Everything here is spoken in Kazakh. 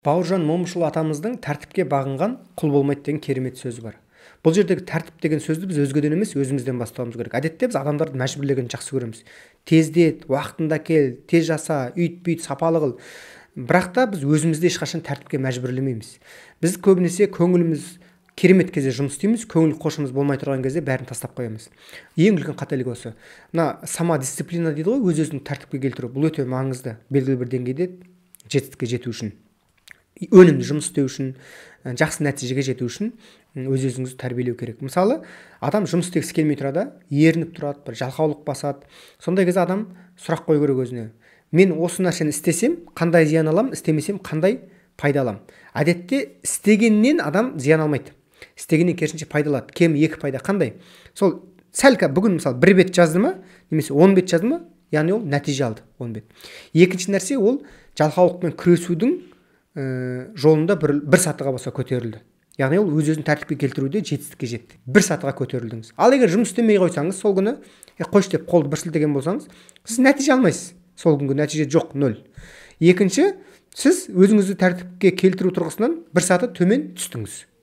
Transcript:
Бауыржан Момышұлы атамыздың «Тәртіпке бағынған құл болмайды» деген керемет сөзі бар. Бұл жердегі тәртіп деген сөзді біз өзгеден емес, өзімізден бастауымыз керек. Әдетте біз адамдарды мәжбүрлегенді жақсы көреміз: тездет, уақытында кел, тез жаса, үйт, бүйт, сапалы қыл. Бірақ та біз өзімізді ешқашан тәртіпке мәжбүрлемейміз. Біз көбінесе көңіліміз керемет кезде жұмыс істейміз, көңіл қошымыз болмай тұрған кезде бәрін тастап қоямыз. Ең үлкен қателік осы. Мына самодисциплина дейді ғой, өз өзін тәртіпке келтіру, бұл өте маңызды белгілі бір деңгейде жетістікке жету үшін, өнімді жұмыс істеу үшін, жақсы нәтижеге жету үшін өз өзіңізді тәрбиелеу керек. Мысалы, адам жұмыс істегісі келмей тұрады, ерініп тұрады, бір жалқаулық басады. Сондай кезде адам сұрақ қою керек өзіне: мен осы нәрсені істесем, қандай зиян аламын, істемесем, қандай пайда аламын? Әдетте істегеннен адам зиян алмайды, істегеннен керісінше пайда алады. Кемі екі пайда. Қандай? Сол сәл бүгін, мысалы, бір бет жазды ма немесе 10 бет жазды ма, яғни ол нәтиже алды, 10 бет. Екінші нәрсе, ол жалқаулықпен күресудің жолында бір сатыға болса көтерілді, яғни ол өз өзін тәртіпке келтіруде жетістікке жетті, бір сатыға көтерілдіңіз. Ал егер жұмыс істемей қойсаңыз, сол күні «е, қойшы» деп қолды бір сілтеген болсаңыз, сіз нәтиже алмайсыз. Сол күнгі нәтиже жоқ, нөл. Екінші, сіз өзіңізді тәртіпке келтіру тұрғысынан бір саты төмен түстіңіз.